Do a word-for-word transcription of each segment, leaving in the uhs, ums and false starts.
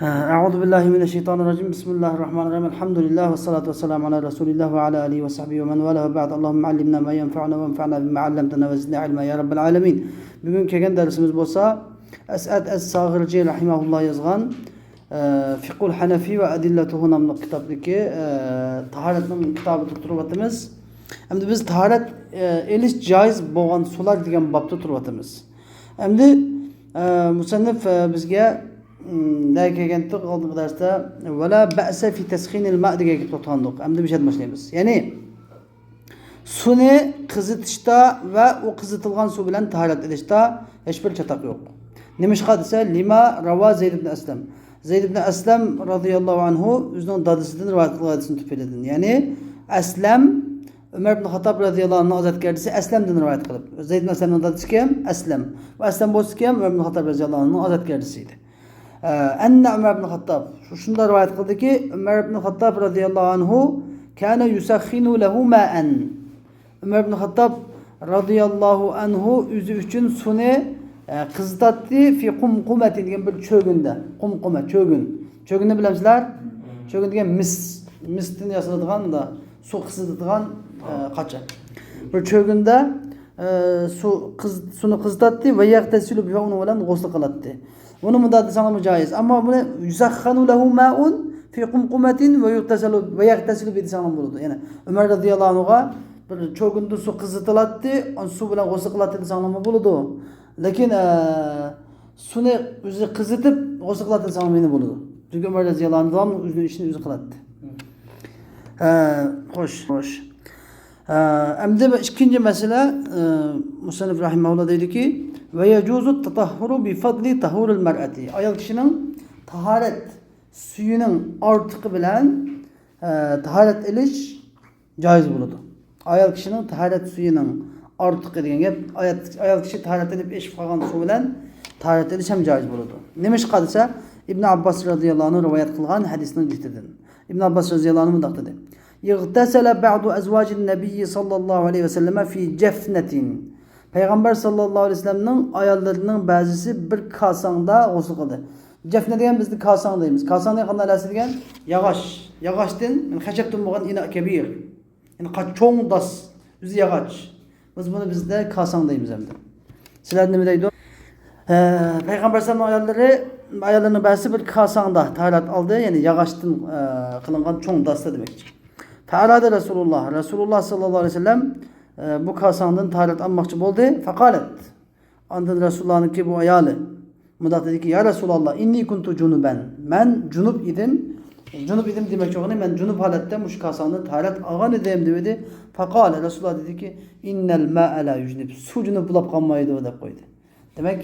أعوذ بالله من الشيطان الرجيم. بسم الله الرحمن الرحيم. الحمد لله والصلاة والسلام على رسول الله وعلى آله وصحبه ومن والاه، وبعد. اللهم علمنا ما ينفعنا وانفعنا بما علمتنا وزدنا علما يا رب العالمين. بۈگۈن كەلگەن دەرسىمىز بولسا ئەسئەد ئەس-ساغىرجى رەھىمەھۇللا يازغان، ئە، فىقھۇل ھەنەفى ۋە ئەدىللەتۇھۇ ناملىق كىتابتىكى، ئە، تاھارەتنىڭ كىتابىدا تۇرۇۋاتىمىز. ئەمدى بىز تاھارەت، ئە، ئېلىش جايىز بولغان سۇلار دېگەن بابتا تۇرۇۋاتىمىز. ئەمدى، ئە، مۇسەننىف، ئە، بىزگە، م، نەگە كەلگەنتۇق ئالدىنقى دەرستە، «ۋەلا بەئسە فى تەسخىنىل ماء» دېگەن گەپتە توختىغانىدۇق. ئەمدى بۇ يەردىن باشلايمىز. يەنى، سۇنى قىزىتىشتا ۋە ئۇ قىزىتىلغان سۇ بىلەن تاھارەت ئېلىشتا ھېچبىر چاتاق يوق. نېمىشقا دېسە، لىما راۋا زەيد ئىبن ئەسلەم. زەيد ئىبن ئەسلەم رازىياللاھۇ ئەنھۇ ئۆزىنىڭ دادىسىدىن رىۋايەت قىلغان ھەدىسنى تۈپەيلىدىن. يەنى، ئەسلەم ئۆمەر ئىبن خاتتاب رازىياللاھۇ ئەنھۇنىڭ ئازادگەردىسى ئەسلەمدىن رىۋايەت قىلىپ، زەيد ئىبن ئەسلەمنىڭ دادىسى كىم؟ ئەسلەم. ۋە ئەسلەم بولسا كىم؟ ئۆمەر ئىبن خاتتاب رازىياللاھۇ ئەنھۇنىڭ ئازادگەردىسى ئىدى. ئەننە ئۆمەر ئىبن خاتتاب، شۇنداق رىۋايەت قىلدىكى، ئۆمەر ئىبن خاتتاب رازىياللاھۇ ئەنھۇ كانە يۇسەخخىنۇ لەھۇ مائەن. ئۆمەر ئىبن خاتتاب رازىياللاھۇ ئەنھۇ ئۆزى ئۈچۈن سۇنى، ئە، قىزىتاتتى، فى قۇمقۇمەتىن دېگەن بىر چۆگۈندە. قۇمقۇمە، چۆگۈن. چۆگۈننى بىلەمسىلەر؟ چۆگۈن دېگەن مىس، مىستىن ياسىلىدىغان، سۇ قىزىتىدىغان، ئە، قاچا. بىر چۆگۈندە، ئە، سۇ قىز-، سۇنى قىزىتاتتى ۋە يەغتەسىلۇ بىھا، ئۇنىڭ بىلەن غۇسل قىلاتتى. بۇنى مۇنداق دېسەڭلارمۇ جايىز. ئەمما بۇنى يۇسەخخەنۇ لەھۇ مائۇن فى قۇمقۇمەتىن ۋە يۇغتەسەلۇ ۋە يەغتەسىلۇ بى دېسەڭلارمۇ بولىدۇ. يەنى ئۆمەر رازىياللاھۇ ئەنھۇغا بىر چۆگۈندە سۇ قىزىتىلاتتى، ئان-، سۇ بىلەن غۇسل قىلاتتى دېسەڭلارمۇ بولىدۇ. لېكىن، ئە، سۇنى ئۆزى قىزىتىپ غۇسل قىلاتتى دېسەڭلارمۇ يەنە بولىدۇ. چۈنكى ئۆمەر رازىياللاھۇ ئەنھۇ داۋاملىق ئۆزىنىڭ ئىشىنى ئۆزى قىلاتتى. ئە، خوش، خوش. ئە، ئەمدى بىر ئىككىنچى مەسىلە، ئە، مۇسەننىف رەھىمەھۇللا دەيدۇكى، ۋە يەجۇزۇ تەتەھھۇرۇ بىفەدلى تەھۇرىل مەرئەتى. ئايال كىشىنىڭ تاھارەت سۈيىنىڭ ئارتۇقى بىلەن، ئە، تاھارەت ئېلىش جايىز بولىدۇ. ئايال كىشىنىڭ تاھارەت سۈيىنىڭ ئارتۇقى دېگەن گەپ، ئايال، ئايال كىشى تاھارەت ئېلىپ ئېشىپ قالغان سۇ بىلەن تاھارەت ئېلىش ھەم جايىز بولىدۇ. نېمىشقا دېسە، ئىبن ئابباس رازىياللاھۇ ئەنھۇ رىۋايەت قىلغان ھەدىسنىڭ جىتىدىن. ئىبن ئابباس رازىياللاھۇ ئەنھۇ مۇنداق دېدى. اغتسل بعض أزواج النبي صلى الله عليه وسلم في جفنة. پەيغەمبەر ساللاللاھۇ ئەلەيھى ۋەسەللەمنىڭ ئاياللىرىنىڭ بەزىسى بىر كاساڭدا غۇسل قىلدى. جەفنە دېگەن بىزدە كاساڭ دەيمىز. كاساڭ دېگەن قانداق نەرسە دېگەن؟ ياغاچ. ياغاچتىن، يەنى خەشەبتىن بولغان ئىنا كەبىر. يەنى قا-، چوڭ داس. ئۆزى ياغاچ. بىز بۇنى بىزدە كاساڭ دەيمىز ئەمدى. سىلەر نېمە دەيدۇ؟ ئە، پەيغەمبەر ئەلەيھىسسالامنىڭ ئاياللىرى، ئاياللىرىنىڭ بەزىسى بىر كاساڭدا تاھارەت ئالدى، يەنى ياغاچتىن، ئە، قىلىنغان چوڭ داستا دېمەكچى. فأراد رسول الله، رەسۇلۇللا ساللاللاھۇ ئەلەيھى ۋەسەللەم، ئە، بۇ كاساڭدىن تاھارەت ئالماقچى بولدى. فقالت، ئاندىن رەسۇلۇللانىڭكى بۇ ئايالى مۇنداق دېدىكى، يا رسول الله، إني كنت جنبا، مەن جۇنۇپ ئىدىم. جۇنۇپ ئىدىم دېمەكچى بولغىنى، مەن جۇنۇپ ھالەتتە مۇشۇ كاساڭدىن تاھارەت ئالغان ئىدىم دېدى. فقال، رەسۇلۇللا دېدىكى، إن الماء لا يجنب، سۇ جۇنۇپ بولاپ قالمايدۇ دەپ قويدى. دېمەك،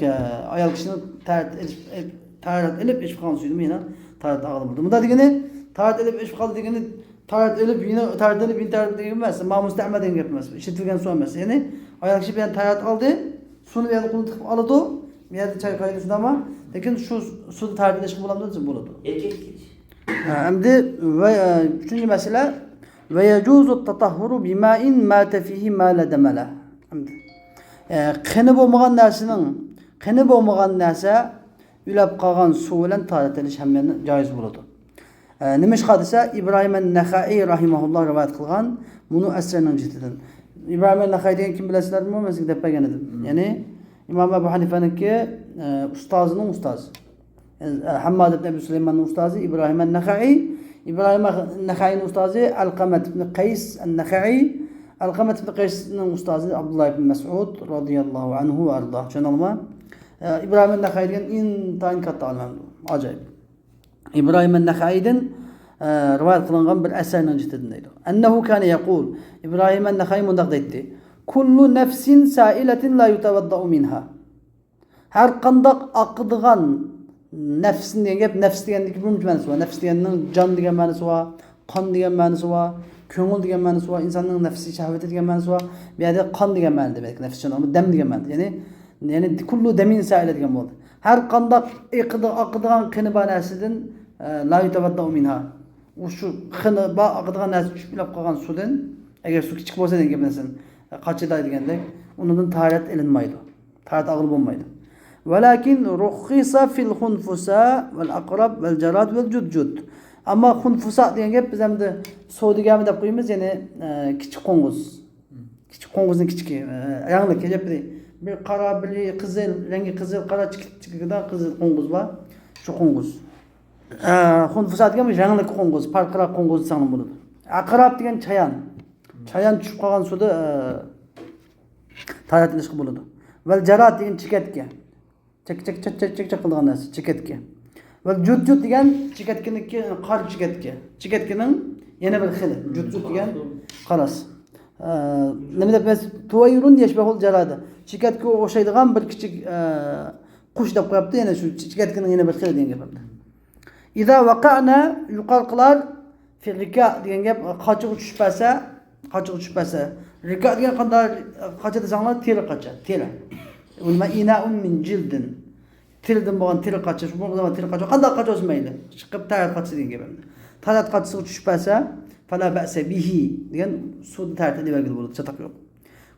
ئايال كىشىنىڭ تاھارەت ئېلىپ، تاھارەت ئېلىپ ئېشىپ قالغان سۈيىدىمۇ يەنە تاھارەت ئالغىلى بولىدۇ. مۇنداق دېگىنى، تاھارەت ئېلىپ ئېشىپ قالدى دېگىنى، تاھارەت ئېلىپ يەنە تاھارەت ئېلىپ يەنە تاھارەت دېگەن ئەمەس. ما مۇستەمەل دېگەن گەپ ئەمەس. ئىشلىتىلگەن سۇ ئەمەس. يەنى ئايال كىشى بىر يەردە تاھارەت ئالدى، سۇنى بىر يەردە قۇلىتىپ ئالىدۇ، بىر يەردە چايقايدۇ، شۇنداقمۇ؟ لېكىن شۇ سۇدا تاھارەت ئېلىشقا بولامدۇ دېسە بولىدۇ. ھە، ئەمدى ۋە، ئە، ئۈچىنچى مەسىلە، ۋە يەجۇزۇ تەتەھھۇرۇ بىمائىن ماتە فىھى ما لا دەمە لەھ. ئەمدى، ئە، قېنى بولمىغان نەرسىنىڭ، قېنى بولمىغان نەرسە ئۆلەپ قالغان سۇ بىلەن تاھارەت ئېلىش ھەممىنى جايىز بولىدۇ. ئە، نېمىشقا دېسە، ئىبراھىم ئەن-نەخەئى راھىمەھۇللا رىۋايەت قىلغان مۇنۇ ئەسەرنىڭ جىتىدىن. ئىبراھىم ئەن-نەخەئى دېگەن كىم بىلەسىلەرمۇ؟ مەن سىزگە دەپ بەرگەن ئىدىم. يەنى ئىمام ئەبۇ ھەنىفەنىڭكى، ئە، ئۇستازىنىڭ ئۇستازى. ئە، ھەمماد ئىبن ئەبى سۇلەيماننىڭ ئۇستازى ئىبراھىم ئەن-نەخەئى. ئىبراھىم ئەن-نەخەئىنىڭ ئۇستازى ئەلقەمەت ئىبن قەيس ئەن-نەخەئى. ئەلقەمەت ئىبن قەيسنىڭ ئۇستازى ئابدۇللا ئىبن مەسئۇد رازىياللاھۇ ئەنھۇ ۋە ئەرضاھ. چۈشەندىڭلارمۇ؟ ئە، ئىبراھىم ئەن-نەخەئى دېگەن ئىنتايىن كاتتا ئالىم. ئاجايىپ. ئىبراھىم ئەن-نەخەئىدىن، ئە، رىۋايەت قىلىنغان بىر ئەسەرنىڭ جىتىدىن دەيدۇ. أنه كان يقول، ئىبراھىم ئەن-نەخەئى مۇنداق دەيتتى، كل نفس سائلة لا يتوضأ منها. ھەر قانداق ئاقىدىغان نەفسنى دېگەن گەپ، نەفس دېگەندىكى بىر مەنىسى بار. نەفس دېگەننىڭ جان دېگەن مەنىسى بار، قان دېگەن مەنىسى بار، كۆڭۈل دېگەن مەنىسى بار، ئىنساننىڭ نەپسى شەھۋىتى دېگەن مەنىسى بار. بۇ يەردە قان دېگەن مەنىدە، بەلكى نەفس جان، ئەمما دەم دېگەن مەنىدە. يەنى، يەنى كل دم سائلة دېگەن بولدى. ھەر قانداق ئېقىدىغان، ئاقىدىغان قېنى بار نەرسىدىن، ئە، لا يتوضأ منها. ئۇ شۇ قېنى بار ئاقىدىغان نەرسە چۈشۈپ ئۆلۈپ قالغان سۇدىن، ئەگەر سۇ كىچىك بولسا دېگەن گەپ، مەسىلەن، قاچىدا دېگەندەك، ئۇنىڭدىن تاھارەت ئېلىنمايدۇ. تاھارەت ئالغىلى بولمايدۇ. ولكن رخص في الخنفساء والعقرب والجراد والجدجد. ئەمما خۇنفۇسا دېگەن گەپ، بىز ئەمدى سودىگەرمۇ دەپ قويىمىز، يەنى، ئە، كىچىك قوڭغۇز. كىچىك قوڭغۇزنىڭ كىچىكى، ئە، رەڭلىك، ئەجەب بىر، بىر قارا، بىر قىزىل، رەڭگى قىزىل، قارا، چىكىدە قىزىل قوڭغۇز بار. شۇ قوڭغۇز. ئە، خۇنفۇسا دېگەن رەڭلىك قوڭغۇز، پارقىراق قوڭغۇز دېسەڭلار بولىدۇ. ئەقراپ دېگەن چايان. چايان چۈشۈپ قالغان سۇدا، ئە، تاھارەت ئېلىشقا بولىدۇ. ۋەل جاراد دېگەن چېكەتكە. چەك، چەك، چەك، چەك، چەك، چەك قىلىدىغان نەرسە، چېكەتكە. ۋەل جۇت، جۇت دېگەن چېكەتكىنىڭكى، قار چېكەتكە. چېكەتكىنىڭ يەنە بىر خىلى. جۇت، جۇت دېگەن قاراس. ئە، نېمە دەپ، تويرون يەشبەھۇل جارادە. چېكەتكە ئوخشايدىغان بىر كىچىك، ئە، قۇش دەپ قويۇپتۇ، يەنە شۇ چېكەتكىنىڭ يەنە بىر خىلى دېگەن گەپ. ئىزا ۋەقەئنە، يوقار قىلار، فىل رىكا دېگەن گەپ، قاچىغا چۈشۈپ بەرسە، قاچىغا چۈشۈپ بەرسە. رىكا دېگەن قانداق قاچا دېسەڭلار، تېرە قاچا، تېرە. ئۇ نېمە، ئىنائۇن مىن جىلدىن. تېرىدىن بولغان تېرە قاچا، شۇ بولغان تېرە قاچا، قانداق قاچا بولسا مەيلى. چىقىپ تاھارەت قاچىسى دېگەن گەپ ئەمدى. تاھارەت قاچىسىغا چۈشۈپ بەرسە، فەلا بەئسە بىھى دېگەن سۇدا تاھارەت ئېلىۋەرگىلى بولىدۇ، چاتاق يوق.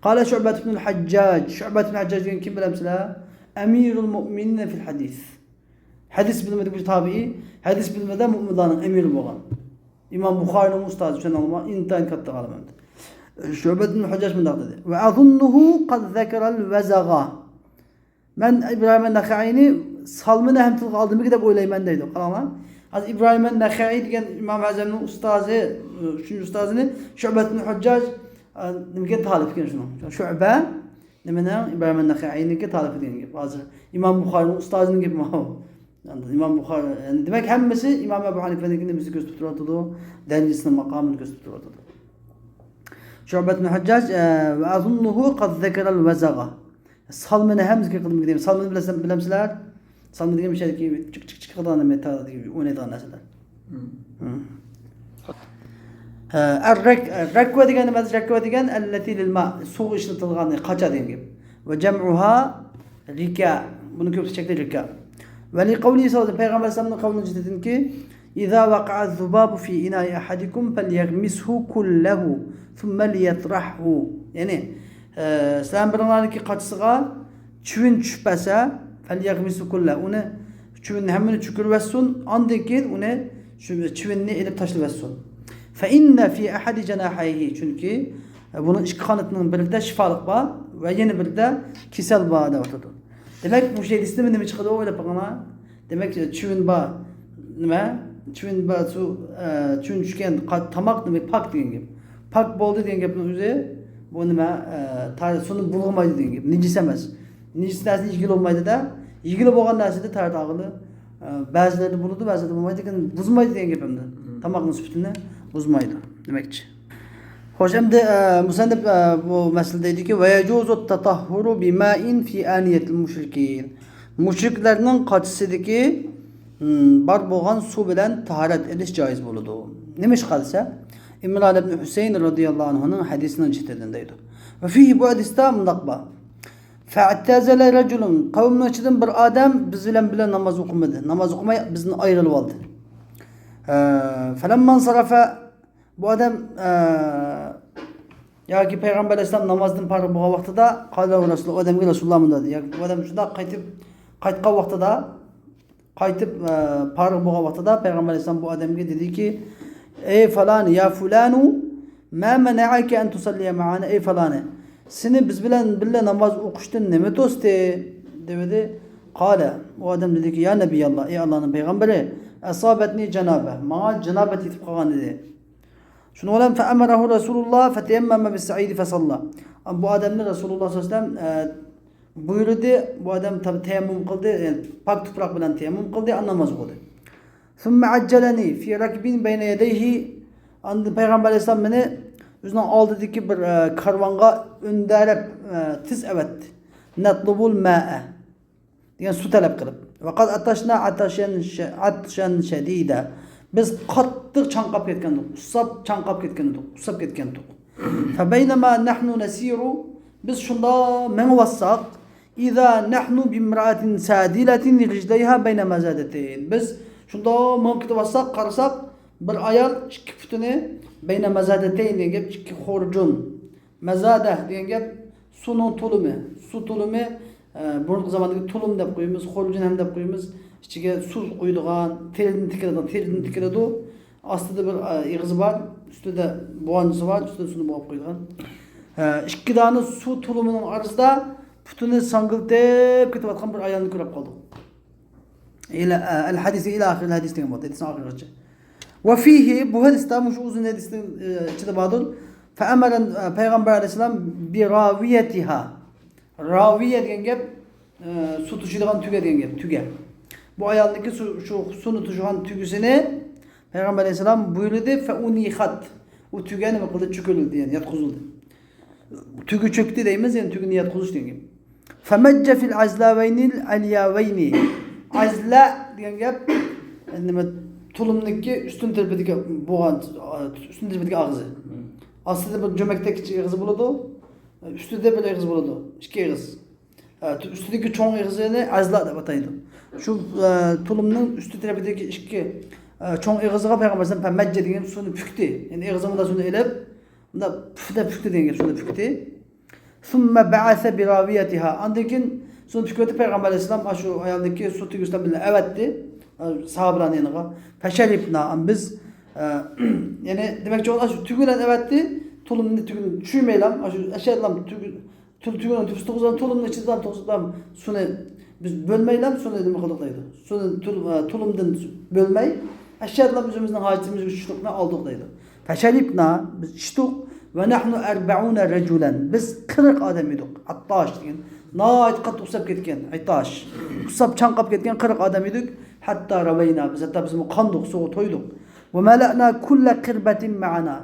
قال شۇبەت بىن ھەججاج. شۇبەت بىن ھەججاج دېگەن كىم بىلەمسىلەر؟ ئەمىرۇل مۇئمىنىن فىل ھەدىس. ھەدىس بىلىمىدىكى بىر تابىئى، ھەدىس بىلىمىدە مۇئمىنلارنىڭ ئەمىرى بولغان. ئىمام بۇخارىنىڭ ئۇستازى، چۈشەندىڭلارمۇ؟ ئىنتايىن كاتتا ئالىم ئەمدى. شۇبەت بىن ھەججاج مۇنداق دېدى. ۋە ئەزۇننۇھۇ قەد زەكەرەل ۋەزەغا. مەن ئىبراھىم نەخەئىنى سالمىنى ھەم تىلغا ئالدىمىكى دەپ ئويلايمەن دەيدۇ. قاراڭلار. ھازىر ئىبراھىم نەخەئى دېگەن ئىمام ئەزەمنىڭ ئۇستازى، ئۈچىنچى ئۇستازىنى شۇبەت بىن ھەججاج، ئە، نېمىگە تالىپ ئىكەن شۇنىڭ. شۇبە نېمىنىڭ؟ ئىبراھىم نەخەئىنىڭكى تالىپى دېگەن گەپ. ھازىر ئىمام بۇخارىنىڭ ئۇستازىنىڭ گېپى ماۋۇ. ئىمام بۇخارى، يەنى دېمەك ھەممىسى ئىمام ئەبۇ ھەنىفەنىڭكىنى بىزگە كۆرسىتىپ تۇرۇۋاتىدۇ. دەرىجىسىنى، ماقامىنى كۆرسىتىپ تۇرۇۋاتىدۇ. شۇبەت بىن ھەججاج، ئە، ۋە ئەزۇننۇھۇ قەد زەكەرەل ۋەزەغا. سالمىنى ھەممىسىگە قىلدىم دەيمەن. سالمىنى بىلەسەن، بىلەمسىلەر؟ سالمىنى دېگەن مۇشۇ يەردىكى چىك، چىك، چىك قىلىدىغان مېتال ئوينايدىغان نەرسىلەر. ھە، ئەر-رەك-، رەكۋە دېگەن نېمە؟ رەكۋە دېگەن ئەللەتى لىل ماء، سۇغا ئىشلىتىلغان قاچا دېگەن گەپ. ۋە جەمئۇھا رىكا. بۇنى كۆپلۈك شەكلى رىكا. ۋە لىقەۋلىھى سەللەللاھۇ، پەيغەمبەر ئەلەيھىسسالامنىڭ قەۋلىنىڭ جىددىيىتىدىنكى، ئىزا ۋەقەئە زۇبابۇ فى ئىنائى ئەھەدىكۇم فەليەغمىسھۇ كۇللەھۇ ثۇممە لىيەترەھھۇ. يەنى، ئە، سىلەرنىڭ بىرىڭلارنىڭكى قاچىسىغا چىۋىن چۈشۈپ بەرسە، فەليەغمىسھۇ كۇللەھۇ، ئۇنى چىۋىننى ھەممىنى چۈكۈرۈۋەتسۇن، ئاندىن كېيىن ئۇنى شۇ چىۋىننى ئېلىپ تاشلىۋەتسۇن. فەئىننە فى ئەھەدى جەناھەيھى، چۈنكى بۇنىڭ ئىككى قانىتىنىڭ بىرىدە شىپالىق بار ۋە يەنە بىرىدە كېسەل بار دەۋاتىدۇ. دېمەك، مۇشۇ ھەدىستىن نېمە چىقىدۇ، ئويلاپ بېقىڭلار. دېمەك، چىۋىن بار، نېمە؟ چىۋىن بار، سۇ، ئە، چىۋىن چۈشكەن قا-، تاماق، دېمەك، پاك دېگەن گەپ. پاك بولدى دېگەن گەپنىڭ ئۆزى، بۇ نېمە؟ ئە، تا-، سۇنى بۇلغىمايدۇ دېگەن گەپ. نىجىس ئەمەس. نىجىس نەرسىنى يېگىلى بولمايدۇ-دە. يېگىلى بولغان نەرسىدە تاھارەت ئالغىلى، ئە، بەزىلەردە بولىدۇ، بەزىلەردە بولمايدۇ، لېكىن بۇزمايدۇ دېگەن گەپ ئەمدى. تاماقنىڭ سۈپىتىنى بۇزمايدۇ دېمەكچى. خوش، ئەمدى، ئە، مۇسەننىپ، ئە، بۇ مەسىلىدە دەيدۇكى، ۋە يەجۇزۇ تەتەھھۇرۇ بىمائىن فى ئانىيەتىل مۇشرىكىين. مۇشرىكلەرنىڭ قاچىسىدىكى، م، بار بولغان سۇ بىلەن تاھارەت ئېلىش جائىز بولىدۇ. نېمىشقا دېسە، ئىمران ئىبن ھۈسەيىن رەزىياللاھۇ ئەنھۇنىڭ ھەدىسىنىڭ جىددىيىتىدىن دەيدۇ. ۋە فىھى، بۇ ھەدىستە مۇنداق بار. فەئتەزەلە رەجۇلۇن، قەۋمنىڭ ئىچىدىن بىر ئادەم بىز بىلەن بىللە ناماز ئوقۇمىدى. ناماز ئوقۇماي بىزدىن ئايرىلىۋالدى. ئە، فەلەممەنسەرەفە، بۇ ئادەم، ئە، ياكى پەيغەمبەر ئەلەيھىسسالام نامازدىن پارىغ بولغان ۋاقتىدا، قالە رەسۇلۇللا، ئۇ ئادەمگە رەسۇلۇللا مۇنداق دېدى. ياكى بۇ ئادەم شۇنداق قايتىپ، قايتقان ۋاقتىدا، قايتىپ، ئە، پارىغ بولغان ۋاقتىدا پەيغەمبەر ئەلەيھىسسالام بۇ ئادەمگە دېدىكى، ئەي فالانى، يا فۇلانۇ، ما مەنەئەكە ئەن تۇسەللىيە مەئەنا، ئەي فالانى، سېنى بىز بىلەن بىللە ناماز ئوقۇشتىن نېمە توستى؟ دېدى. قالە، ئۇ ئادەم دېدىكى، يا نەبىياللا، ئەي ئاللانىڭ پەيغەمبىرى، ئەسابەتنى جانابە، ماڭا جانابەت يېتىپ قالغان، دېدى. شۇنىڭ بىلەن فەئەمەرەھۇ رەسۇلۇللا فەتەيەممەمە بىسسەئىدى فەسەللا. بۇ ئادەمنى رەسۇلۇللا سەللەللاھۇ ئەلەيھى ۋەسەللەم، ئە، بۇيرۇدى، بۇ ئادەم تەيەممۇم قىلدى، يەنى پاك تۇپراق بىلەن تەيەممۇم قىلدى، ئاندىن ناماز ئوقۇدى. ثم عجلني في ركب بين يديه. ئاندىن پەيغەمبەر ئەلەيھىسسالام مېنى ئۆزىنىڭ ئالدىدىكى بىر، ئە، كارۋانغا ئۆندەرەپ، ئە، تېز ئەۋەتتى. نطلب الماء دېگەن سۇ تەلەپ قىلىپ. وقد عطشنا عطشا ش-، عطشا شديدا. بىز قاتتىق چاڭقاپ كەتكەنىدۇق. ئۇسساپ چاڭقاپ كەتكەنىدۇق. ئۇسساپ كەتكەنىدۇق. فبينما نحن نسير، بىز شۇنداق مېڭىۋاتساق، إذا نحن بامرأة سادلة رجليها بين مزادتين. بىز شۇنداق مېڭىپ كېتىۋاتساق، قارىساق، بىر ئايال ئىككى پۇتىنى بين مزادتين دېگەن گەپ، ئىككى خۇرجۇن. مەزادە دېگەن گەپ سۇنىڭ تولۇمى. سۇ تولۇمى، ئە، بۇرۇنقى زاماندىكى تۇلۇم دەپ قويىمىز، خورجۇن ھەم دەپ قويىمىز. ئىچىگە سۇ قۇيىدىغان، تېرىدىن تىكىلىدىغان، تېرىدىن تىكىلىدۇ. ئاستىدا بىر، ئە، ئېغىزى بار، ئۈستىدە بۇغانچىسى بار، ئۈستىدە سۇنى بۇغاپ قويىدىغان. ئە، ئىككى دانە سۇ تۇلۇمىنىڭ ئارىسىدا پۇتىنى ساڭگىلىتىپ كېتىۋاتقان بىر ئايالنى كۆرۈپ قالدۇق. ئىلە، ئە، ئەل ھەدىسى ئىلە ئاخىر ھەدىس دېگەن بولدى. ھەدىسنىڭ ئاخىرىغىچە. ۋە فىھى، بۇ ھەدىستە، مۇشۇ ئۇزۇن ھەدىسنىڭ، ئە، ئىچىدە باردۇر. فەئەمەرە، ئە، پەيغەمبەر ئەلەيھىسسالام بىراۋىيەتىھا. راۋىيە دېگەن گەپ، ئە، سۇ توشۇيدىغان تۈگە دېگەن گەپ، تۈگە. بۇ ئايالنىڭكى سۇ، شۇ سۇنى توشۇغان تۈگىسىنى پەيغەمبەر ئەلەيھىسسالام بۇيرۇدى، فەئۇنىخەت. ئۇ تۈگە نېمە قىلدى؟ چۆكۈرۈلدى، يەنى ياتقۇزۇلدى. تۈگى چۆكتى دەيمىز، يەنى تۈگىنى ياتقۇزۇش دېگەن گەپ. فەمەججە فىل ئەزلاۋەينىل ئەلياۋەينى. ئەزلا دېگەن گەپ، نېمە، تۇلۇمنىڭكى ئۈستۈن تەرىپىدىكى بولغان، ئۈستۈن تەرىپىدىكى ئاغزى. ئاستىدا بىر جۆمەكتەك كىچىك ئېغىزى بولىدۇ، ئۈستىدە بىر ئېغىز بولىدۇ، ئىككى ئېغىز. ئە، تۇ-، ئۈستىدىكى چوڭ ئېغىزىنى ئەزلا دەپ ئاتايدۇ. شۇ، ئە، تۇلۇمنىڭ ئۈستى تەرىپىدىكى ئىككى، ئە، چوڭ ئېغىزىغا پەيغەمبەر ئەلەيھىسسالام مەججە دېگەن سۇنى پۈكتى. يەنى ئېغىزىغا مۇنداق سۇنى ئېلىپ، مۇنداق پۈف دەپ پۈكتى دېگەن گەپ، سۇنى پۈكتى. ثم بعث براويتها. ئاندىن كېيىن سۇنى پۈكۈۋېتىپ، پەيغەمبەر ئەلەيھىسسالام ئاشۇ ئايالنىڭكى سۇ تۈگىسى بىلەن ئەۋەتتى، ئە، ساھابىلەرنىڭ يېنىغا. فشربنا، بىز، ئە، يەنى دېمەكچى بولغان، ئاشۇ تۈگى بىلەن ئەۋەتتى، تۇلۇمنى، تۈگىنى چۈشۈرمەيلا، ئاشۇ ئەشيادىلام تۈگى تۈل-، تۈگىنىڭ تۈپىسى توغرىسىدا تۇلۇمنى ئىچىدىن توغرىسىدا سۇنى بىز بۆلمەيلا سۇنى نېمە قىلدۇق دەيدۇ. سۇنى تۇل-، ئە، تۇلۇمدىن بۆلمەي، ئەشيادىلا ئۆزىمىزنىڭ ھاجىتىمىزگە چۈشلۈكنى ئالدۇق دەيدۇ. فشربنا، بىز ئىچتۇق. ونحن أربعون رجلا، بىز قىرىق ئادەم ئىدۇق. ئاتاش دېگەن، ناھايىتى قاتتىق ئۇسساپ كەتكەن، ئاتاش. ئۇسساپ چاڭقاپ كەتكەن قىرىق ئادەم ئىدۇق. حتى روينا، بىز ھەتتا بىزمۇ قاندۇق، سۇغا تويدۇق. وملأنا كل قربة معنا،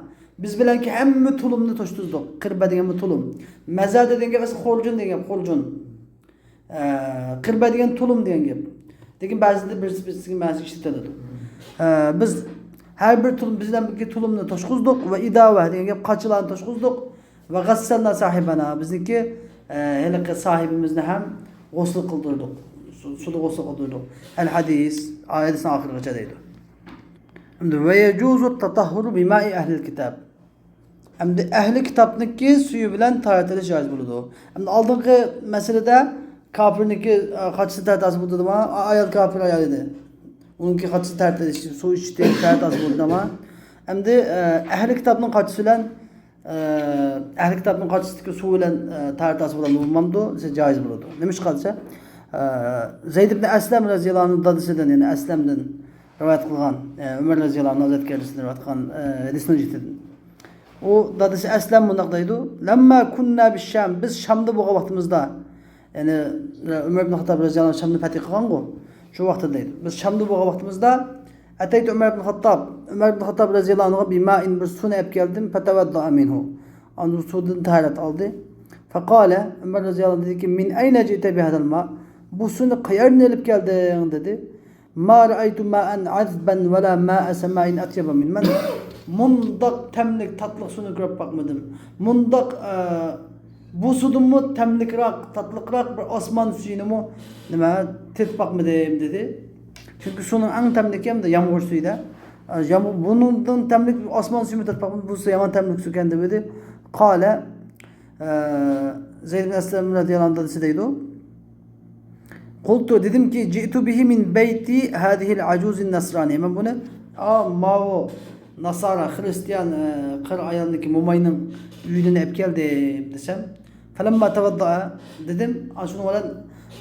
بىز بىلەنكى ھەممە تۇلۇمنى توشتۇردۇق. قىربە دېگەن بۇ تۇلۇم. مەزەدە دېگەن گەپ ئەسلى خورجۇن دېگەن گەپ، خورجۇن. ئە، قىربە دېگەن تۇلۇم دېگەن گەپ. لېكىن بەزىدە بىرسى بىرسىگە مەنىسى ئىشلىتىلىدۇ. ئە، بىز ھەر بىر تۇلۇم، بىز بىلەنكى تۇلۇمنى توشقۇزدۇق ۋە ئىداۋە دېگەن گەپ قاچىلارنى توشقۇزدۇق. ۋە غەسسەلنا ساھىبەنا، بىزنىڭكى، ئە، ھېلىقى ساھىبىمىزنى ھەم غۇسۇل قىلدۇردۇق. سۇ-، سۇدا غۇسۇل قىلدۇردۇق. ئەل ھەدىس، ئايەتنىڭ ئاخىرىغىچە دەيدۇ. ئەمدى ۋە يەجۇزۇ تەتەھھۇرۇ بىمائى ئەھلىل كىتاب. ئەمدى ئەھلى كىتابنىڭكى سۈيى بىلەن تاھارەت ئېلىش جائىز بولىدۇ. ئەمدى ئالدىنقى مەسىلىدە كاپىرنىڭكى، ئە، قاچىسى تاھارەت ھاسىل بولدى دېدىما؟ ئا-، ئايال كاپىر ئايال ئىدى. ئۇنىڭكى قاچىسى تاھارەت ئېلىش، سۇ ئىچتى، تاھارەت ھاسىل بولدى دېدىما؟ ئەمدى، ئە، ئەھلى كىتابنىڭ قاچىسى بىلەن، ئە، ئەھلى كىتابنىڭ قاچىسىدىكى سۇ بىلەن، ئە، تاھارەت ھاسىل بولامدۇ؟ بولمامدۇ دېسە، جائىز بولىدۇ. نېمىشقا دېسە، ئە، زەيد ئىبن ئەسلەم رەزىياللاھۇ ئەنھۇ دادىسىدىن، يەنى ئەسلەمدىن رىۋايەت قىلغان، ئە، ئۆمەر رەزىياللاھۇ ئەنھۇ ھەزرەتكە رىۋايەت قىلغان، ئە، ھەدىسنىڭ جىتىدىن. ئۇ دادىسى ئەسلەم مۇنداق دەيدۇ، لەمما كۇننا بىششام، بىز شامدا بولغان ۋاقتىمىزدا، يەنى، ئە، ئۆمەر ئىبن خاتتاب رەزىياللاھۇ ئەنھۇ شامنى پەتھى قىلغانغۇ، شۇ ۋاقىتتا دەيدۇ. بىز شامدا بولغان ۋاقتىمىزدا، ئەتەيتۇ ئۆمەر ئىبن خاتتاب، ئۆمەر ئىبن خاتتاب رەزىياللاھۇ ئەنھۇغا بىمائىن، بىر سۇنى ئەپ كەلدىم، فتوضأ منه. ئاندىن سۇدىن تاھارەت ئالدى. فقال، ئۆمەر رەزىياللاھۇ ئەنھۇ دېدىكى، من أين جئت بهذا الماء؟ بۇ سۇنى قەيەردىن ئېلىپ كەلدىڭ؟ دېدى. ما رأيت ماء عذبا ولا ماء سماء أطيب منه. مەن مۇنداق تەملىك، تاتلىق سۇنى كۆرۈپ باقمىدىم. مۇنداق، ئە، بۇ سۇدىنمۇ تەملىكراق، تاتلىقراق بىر ئاسمان سۈيىنىمۇ، نېمە، تېتىپ باقمىدىم، دېدى. چۈنكى سۇنىڭ ئەڭ تەملىكى ئەمدى يامغۇر سۈيىدە. ئە، يامغۇر، بۇنىڭدىن تەملىك ئاسمان سۈيىمۇ تېتىپ باقمىدىم، بۇ سۇ يامان تەملىك سۇكەن، دېدى. قال، ئە، زەيد بىن ئەسلەم رەزىياللاھۇ ئەنھۇ دادىسى دەيدۇ. قلت، دېدىمكى، جئت به من بيت هذه العجوز النصرانية. مەن بۇنى، ئا، ماۋۇ ناسارا، خرىستىيان، ئە، قىر ئايالنىڭكى موماينىڭ ئۆيىدىن ئەپ كەلدىم دېسەم. فلما توضأ، دېدىم. ئاشۇنىڭ بىلەن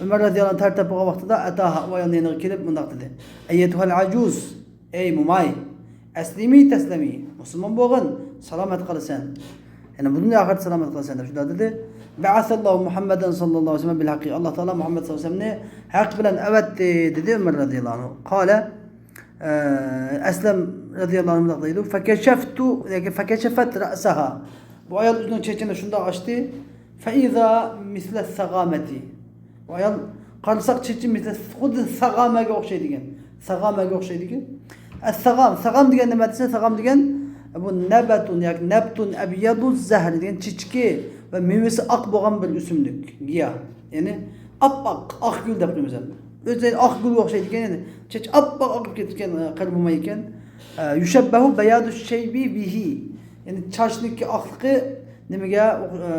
ئۆمەر رەزىياللاھۇ ئەنھۇ تەرەت تاپىغان ۋاقتىدا، ئەتاھا، ئۇ ئايالنىڭ يېنىغا كېلىپ مۇنداق دېدى. أيتها العجوز، ئەي موماي، أسلمي تسلمي، مۇسۇلمان بولغىن، سالامەت قالىسەن. يەنى بۇدىن ئاخىرەتتە سالامەت قالىسەن دەپ شۇنداق دېدى. بعث الله محمدا صلى الله عليه وسلم بالحق، ئاللا تائالا مۇھەممەد سەللەللاھۇ ئەلەيھى ۋەسەللەمنى ھەق بىلەن ئەۋەتتى، دېدى ئۆمەر رەزىياللاھۇ ئەنھۇ. قال، ئە، ئەسلەم رەزىياللاھۇ ئەنھۇ مۇنداق دەيدۇ، فكشفت، ياكى فكشفت رأسها. بۇ ئايال ئۆزىنىڭ چېچىنى شۇنداق ئاچتى. فإذا مثل الثغامة. بۇ ئايال قارىساق چېچى مىسلى خۇددى ساغامەگە ئوخشايدىكەن. ساغامەگە ئوخشايدىكەن. ئەسساغام، ساغام دېگەن نېمە دېسە، ساغام دېگەن بۇ نەبەتۇن ياكى نەبتۇن ئەبيەدۇ زەھرى دېگەن چېچىكى ۋە مېۋىسى ئاق بولغان بىر ئۆسۈملۈك، گىياھ. يەنى ئاپئاق، ئاق گۈل دەپ قويىمىز ئەمدى. ئۆزى ئاق گۈلگە ئوخشايدىكەن، يەنى چېچى ئاپئاق ئاقىپ كېتىدىكەن، قېرى بولمايدىكەن. ئە، يۇشەببەھۇ بەيادۇ شەيبى بىھى. يەنى چاچنىڭكى ئاقلىقى نېمىگە، ئە،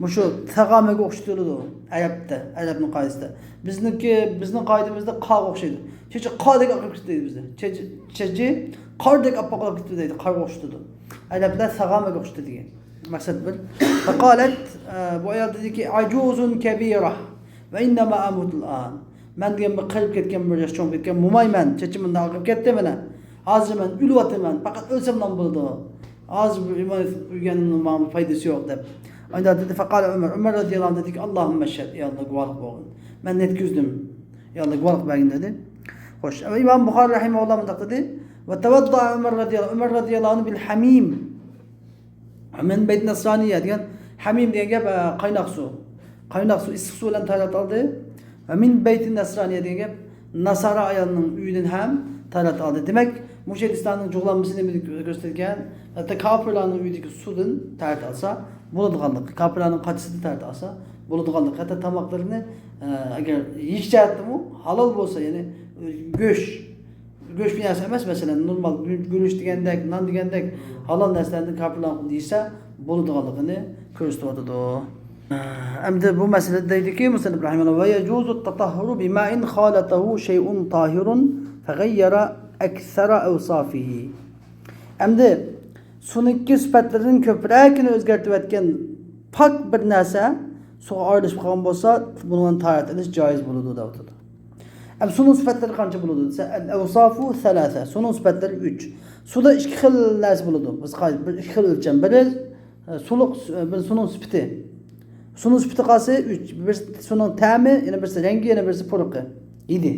مۇشۇ ساغامەگە ئوخشىتىلىدۇ ئەرەبتە، ئەرەبنىڭ قائىدىسىدە. بىزنىڭكى، بىزنىڭ قائىدىمىزدە قاغا ئوخشايدۇ. چېچى قاردەك ئاقىپ كېتىدۇ بىزدە. چېچى، چېچى قاردەك ئاپئاق بولۇپ كېتىدۇ دەيدۇ، قارغا ئوخشىتىدۇ. ئەرەبلەر ساغامەگە ئوخشىتىدۇ دېگەن. مەقسەت بىر. فقالت، ئە، بۇ ئايال دېدىكى، عجوز كبيرة وإنما أموت الآن. مەن دېگەن بىر قېرىپ كەتكەن، بىر ياش چوڭ كېتىكەن موماي مەن، چېچىم مۇنداق ئاقىپ كەتتى مانا. ھازىر مەن ئۆلۈۋاتىمەن، پەقەت ئۆلسەملا بولىدۇ. ھازىر بىر ئىمان ئۆگەننىڭ ماڭا بىر پايدىسى يوق دەپ. ئاندىن دېدى، فقال عمر، ئۆمەر رەزىياللاھۇ ئەنھۇ دېدىكى، اللهم اشهد، يا ئاللا گۇۋاھلىق بولغىن. مەن يەتكۈزدۈم. يا ئاللا گۇۋاھلىق بەرگىن دېدى. خوش. ئىمام بۇخارى رەھىمەھۇللاھ مۇنداق دېدى، وتوضأ عمر رضي الله، ئۆمەر رەزىياللاھۇ ئەنھۇ بالحميم. من بيت النصرانية دېگەن، ھەمىم دېگەن گەپ، ئە، قايناق سۇ. قايناق سۇ، ئىسسىق سۇ بىلەن تەھارەت ئالدى. ۋە من بيت النصرانية دېگەن گەپ، ناسارا ئايالنىڭ ئۆيىدىن ھەم تەھارەت ئالدى. دېمەك، مۇشۇ ھەدىستاننىڭ جۇغلانمىسى نېمىنى كۆرسىتىدىكەن؟ ھەتتا كاپىرلارنىڭ ئۆيىدىكى سۇدىن تەھارەت ئالسا بولىدىغانلىقى، كاپىرلارنىڭ قاچىسىدىن تەھارەت ئالسا بولىدىغانلىقى، ھەتتا تاماقلىرىنى، ئە، ئەگەر يېيىش جەھەتتىمۇ ھالال بولسا، يەنى گۆش، گۆش بىر نەرسە ئەمەس، مەسىلەن، نورمال گۈ-، گۈرۈچ دېگەندەك، نان دېگەندەك ھالال نەرسىلەرنى كاپىرلار يېسە بولىدىغانلىقىنى كۆرسىتىۋاتىدۇ. ئەمدى بۇ مەسىلىدە دەيدۇكى، مۇسەننىپ رەھىمەھۇللاھ، ويجوز التطهر بماء خالطه شيء طاهر فغير أكثر أوصافه. ئەمدى سۇنىڭكى سۈپەتلىرىدىن كۆپرەكىنى ئۆزگەرتىۋەتكەن پاك بىر نەرسە سۇغا ئارىلىشىپ قالغان بولسا، بۇنىڭ بىلەن تاھارەت ئېلىش جايىز بولىدۇ دەۋاتىدۇ. ئەمدى سۇنىڭ سۈپەتلىرى قانچە بولىدۇ دېسە، الأوصاف ثلاثة، سۇنىڭ سۈپەتلىرى ئۈچ. سۇدا ئىككى خىل نەرسە بولىدۇ. بىز قاي-، بىر ئىككى خىل ئۆلچەم. بىرى، ئە، سۇلۇق، ئە، بىر سۇنىڭ سۈپىتى. سۇنىڭ سۈپىتى قايسى؟ ئۈچ. بىرسى سۇنىڭ تەمى، يەنە بىرسى رەڭگى، يەنە بىرسى پۇرىقى. يەتتە.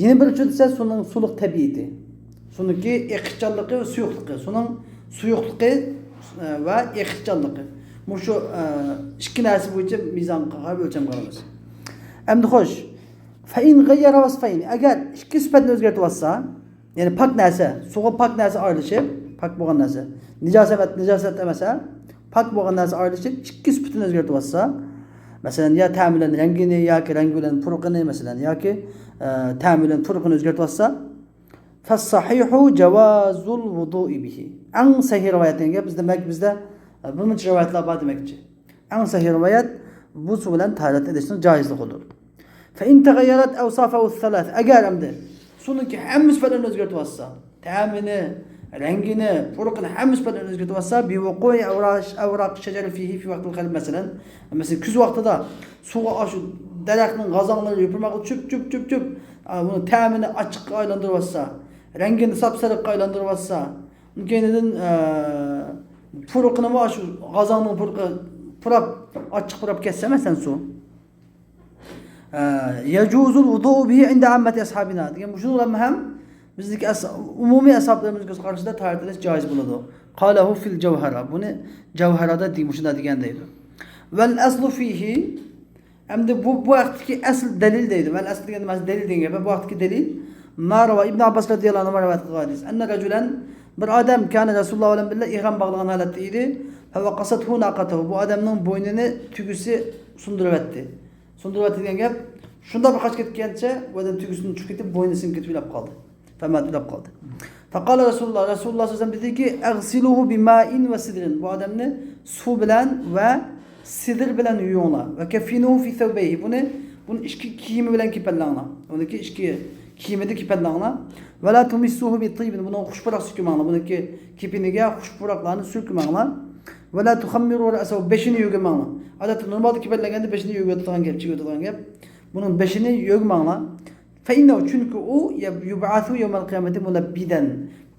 يەنە بىرى دېسە سۇنىڭ سۇلۇق تەبىئىتى. سۇنىڭكى ئېقىشچانلىقى ۋە سۇيۇقلۇقى. سۇنىڭ سۇيۇقلۇقى، ئە، ۋە ئېقىشچانلىقى. مۇشۇ، ئە، ئىككى نەرسە بويىچە مىزانغا قاراپ ئۆلچەم قىلىمىز. ئەمدى خوش. فإن غير وصفين، ئەگەر ئىككى سۈپەتنى ئۆزگەرتىۋاتسا، يەنى پاك نەرسە، سۇغا پاك نەرسە ئارىلىشىپ، پاك بولغان نەرسە، نىجاسەت، نىجاسەت ئەمەس، ھە؟ پاك بولغان نەرسە ئارىلىشىپ، ئىككى سۈپىتىنى ئۆزگەرتىۋاتسا، مەسىلەن، يا تەمى بىلەن رەڭگىنى، ياكى رەڭگى بىلەن پۇرىقىنى، مەسىلەن، ياكى، ئە، تەمى بىلەن پۇرىقىنى ئۆزگەرتىۋاتسا، فالصحيح جواز الوضوء به. ئەڭ سەھىھ رىۋايەت دېگەن گەپ بىزدە، دېمەك، بىزدە، ئە، بىر مۇنچە رىۋايەتلەر بار دېمەكچى. ئەڭ سەھىھ رىۋايەت بۇ سۇ بىلەن تاھارەت ئېلىشنىڭ جايىزلىقىدۇر. فإن تغيرت أوصافه الثلاث، ئەگەر ئەمدى سۇنىڭكى ھەممە سۈپەتلىرىنى ئۆزگەرتىۋاتسا، تەمىنى، رەڭگىنى، پۇرىقىنى، ھەممە سۈپەتلىرىنى ئۆزگەرتىۋاتسا، بوقوع أوراق، أوراق الشجر فيه في وقت الخريف، مەسىلەن، مەسىلەن، كۈز ۋاقتىدا سۇغا ئاشۇ دەرەخنىڭ غازاڭلىرى، يوپۇرماقلىرى چۈپ، چۈپ، چۈپ، چۈپ، ئا، بۇنىڭ تەمىنى ئاچچىققا ئايلاندۇرۇۋاتسا، رەڭگىنى ساپسېرىققا ئايلاندۇرۇۋاتسا، كەينىدىن، ئە، پۇرىقىنىمۇ شۇ غازاڭنىڭ پۇرىقى پۇراپ، ئاچچىق پۇراپ كەتسە، مەسىلەن، سۇ. ئە، يجوز الوضوء به عند عامة أصحابنا دېگەن، مۇشۇنىڭ بىلەن ھەم بىزدىكى ئەس-، ئومۇمىي ئەسھابلىرىمىزنىڭ كۆز قارىشىدا تاھارەت ئېلىش جايىز بولىدۇ. قاله في الجوهرة، بۇنى جەۋھەرەدە دېگەن، مۇشۇنداق دېگەن دەيدۇ. والأصل فيه، ئەمدى بۇ، بۇ ھەقتىكى ئەسل دەلىل دەيدۇ. مەن ئەسل دېگەن نېمە؟ دەلىل دېگەن گەپ. بۇ ھەقتىكى دەلىل، ما روا، ئىبن ئابباس رەزىياللاھۇ ئەنھۇ رىۋايەت قىلغان ھەدىس. أن رجلا، بىر ئادەم، كان رسول الله ۋە بىللە، ئېھرام باغلىغان ھالەتتە ئىدى. فوقصته ناقته، بۇ ئادەمنىڭ بوينىنى تۈگىسى سۇندۇرۇۋەتتى. سۇندۇرۇۋەتتى دېگەن گەپ، شۇنداق بىر قاچىپ كەتكەنچە، بۇ ئادەم تۈگىسىنى چۈشۈپ كېتىپ، بوينى سىنىپ كېتىپ ئۆلۈپ قالدى. فمات، ئۆلۈپ قالدى. فقال رسول الله، رسول الله صلى الله عليه وسلم دېدىكى، اغسلوه بماء وسدر، بۇ ئادەمنى سۇ بىلەن ۋە سىدىر بىلەن يۇيۇڭلار. وكفنوه في ثوبيه، بۇنى، بۇنى ئىككى كىيىمى بىلەن كېپەنلەڭلار. بۇنىڭكى ئىككى كىيىمىدە كېپەنلەڭلار. ولا تمسوه بطيب، بۇنىڭغا خۇش پۇراق سۈركىمەڭلار. بۇنىڭكى كېپىنىگە خۇش پۇراقلارنى سۈركىمەڭلار. ولا تخمروا رأسه، بېشىنى يۆگىمەڭلار. ئادەتتە نورمالدا كېپەنلەنگەندە بېشىنى يۆگىۋېتىدىغان گەپ، چىگىۋېتىدىغان گەپ. بۇنىڭ بېشىنى يۆگىمەڭلار. فإنه، چۈنكى ئۇ، يبعث يوم القيامة ملبدا،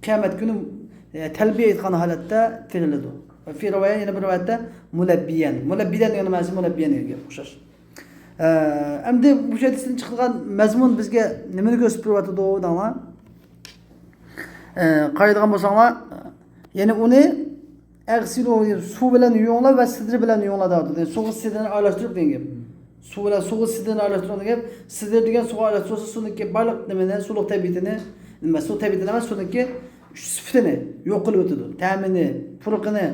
قىيامەت كۈنى، ئە، تەلبىيە ئېيتقان ھالەتتە تىرىلىدۇ. في رواية، يەنە بىر رىۋايەتتە ملبيا. ملبدا دېگەن مەنىسى ملبيا دېگەن گەپ ئوخشاش. ئە، ئەمدى بۇ ھەدىستىن چىقىدىغان مەزمۇن بىزگە نېمىنى كۆرسىتىپ بېرىۋاتىدۇ دەڭلار؟ ئە، قارايدىغان بولساڭلار، يەنى ئۇنى، اغسلوه، سۇ بىلەن يۇيۇڭلار ۋە سىدر بىلەن يۇيۇڭلار دەۋاتىدۇ. يەنى سۇغا سىدرنى ئارىلاشتۇرۇپ دېگەن گەپ. سۇ بىلەن، سۇغا سىدرنى ئارىلاشتۇرۇپ دېگەن گەپ. سىدر دېگەن سۇغا ئارىلاشتۇرسا، سۇنىڭكى بارلىق نېمىنى، سۇلۇق تەبىئىتىنى، نېمە، سۇ تەبىئىتىنى ئەمەس، سۇنىڭكى شۇ سۈپىتىنى يوق قىلىۋېتىدۇ. تەمىنى، پۇرىقىنى،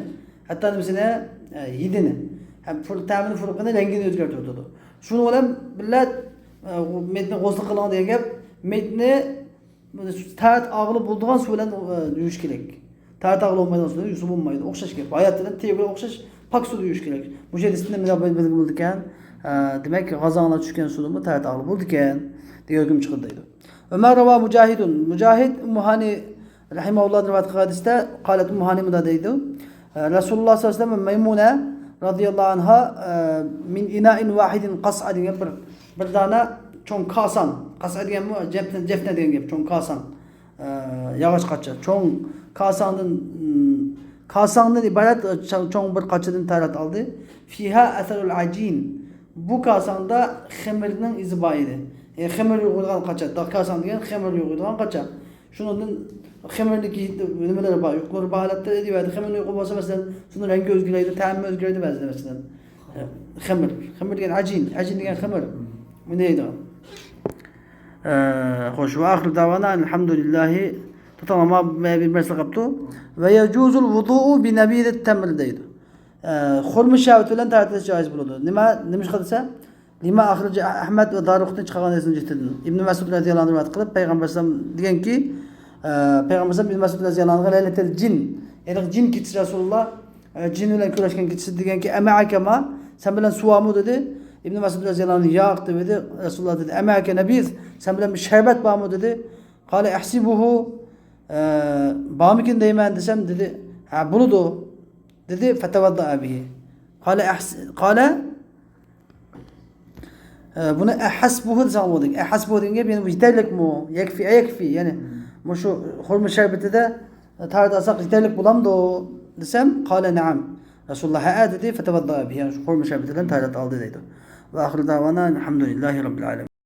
ھەتتا نېمىسىنى، ئە، ھىدىنى. ھەم پۇر-، تەمىنى، پۇرىقىنى، رەڭگىنى ئۆزگەرتىۋېتىدۇ. شۇنىڭ بىلەن بىللە، ئە، مېيىتنى غۇسل قىلىڭ دېگەن گەپ، مېيىتنى تەھارەت ئالغىلى بولىدىغان سۇ بىلەن، ئە، يۇيۇش كېرەك. تەھارەت ئالغىلى بولمايدىغان سۇ بىلەن يۇيسا بولمايدۇ. ئوخشاش گەپ. ھايات بىلەن تېرە بىلەن ئوخشاش پاك سۇدا يۇيۇش كېرەك. مۇشۇ ھەدىستىن نېمە بىلگىلى بولىدىكەن؟ ئە، دېمەك، غازاڭلار چۈشكەن سۇدىنمۇ تەھارەت ئالغىلى بولىدىكەن دېگەن ھۆكۈم چىقىدۇ دەيدۇ. ۋە ما رەۋا مۇجاھىدۇن. مۇجاھىد ئۇممۇ ھانى رەھىمەھۇللاھتىن رىۋايەت قىلغان ھەدىستە، قالەت ئۇممۇ ھانى مۇنداق دەيدۇ. ئە، رەسۇلۇللاھ سەللەللاھۇ ئەلەيھى ۋەسەللەم، مەيمۇنە رازىياللاھۇ ئەنھا، ئە، مىن ئىنائىن ۋاھىدىن قەسئە دېگەن بىر، بىر دانە چوڭ كاسان، قەسئە دېگەنمۇ جەفنە، جەفنە دېگەن گەپ، چوڭ كاسان. ئە، ياغاچ قاچا. چوڭ كاساڭدىن، ئىم، كاساڭدىن ئىبارەت چوڭ، چوڭ بىر قاچىدىن تەھارەت ئالدى. فىھا ئەسەرۇل ئەجىن. بۇ كاساڭدا خېمىرنىڭ ئىزى بار ئىدى. يەنى خېمىر يۇغىدىغان قاچا. دا-، كاساڭ دېگەن خېمىر يۇغىدىغان قاچا. شۇنىڭدىن خېمىرنىڭكى نېمىلىرى بار، يۇقلىرى بار ھالەتتە ئىدى. خېمىرنى يۇقىدىغان بولسا، مەسىلەن، شۇنىڭ رەڭگى ئۆزگىرەيدۇ، تەمى ئۆزگىرەيدۇ بەزىدە، مەسىلەن. خېمىر. خېمىر دېگەن ئەجىن. ئەجىن دېگەن خېمىر. بۇنى دەيدۇ. ئە، خوش. ۋە ئاخىر داۋانا ئەلھەمدۇلىللاھى. توختاڭلار، مانا بىر مەسىلە قاپتۇ. ۋە يەجۇزۇل ۋۇزۇئۇ بىنەبىزىت تەمر دەيدۇ. ئە، خورما شەربىتى بىلەن تەھارەت ئېلىش جائىز بولىدۇ. نېمە، نېمىشقا دېسە، لىما ئەخرەجە ئەھمەد ۋە دارۇقۇتنى چىقارغان ھەدىسنىڭ جىتىدىن. ئىبن مەسئۇد رەزىياللاھۇ ئەنھۇ رىۋايەت قىلىپ، پەيغەمبەر ئەلەيھىسسالام دېگەنكى، ئە، پەيغەمبەر ئەلەيھىسسالام ئىبن مەسئۇد رەزىياللاھۇ ئەنھۇغا لەيلەتەل جىن، يەنى جىن كېچىسى رەسۇلۇللاھ، ئە، جىن بىلەن كۆرۈشكەن كېچىسى دېگەنكى، ئەمەئەكە ما، سەن بىلەن سۇ بارمۇ دېدى. ئىبن مەسئۇد رەزىياللاھۇ ئەنھۇ ياق دېدى. رەسۇلۇللاھ دېدى، ئەمەئەكە نەبىز، سەن بىلەن بىر شەربەت بارمۇ دېدى. قالە ئەھسىبۇھۇ، ئە، بارمىكىن دەيمەن دېسەم دېدى، ھە، بولىدۇ دېدى. فتوضأ به. قالە ئەھس-، قالە، ئە، بۇنى ئەھەسبۇھۇ دېسەڭ بولدى. ئەھەسبۇھۇ دېگەن گەپ، يەنى بۇ يېتەرلىكمۇ؟ يەكفى، ئەيەكفى. يەنى مۇشۇ خورما شەربىتىدە تەھارەت ئالساق يېتەرلىك بولامدۇ دېسەم، قالە نەئەم. رەسۇلۇللاھ ھەئە دېدى. فتوضأ به. يەنى شۇ خورما شەربىتى بىلەن تەھارەت ئالدى دەيدۇ. ۋە ئاخىر داۋانا ئەلھەمدۇلىللاھى رەببىل ئالەمىن.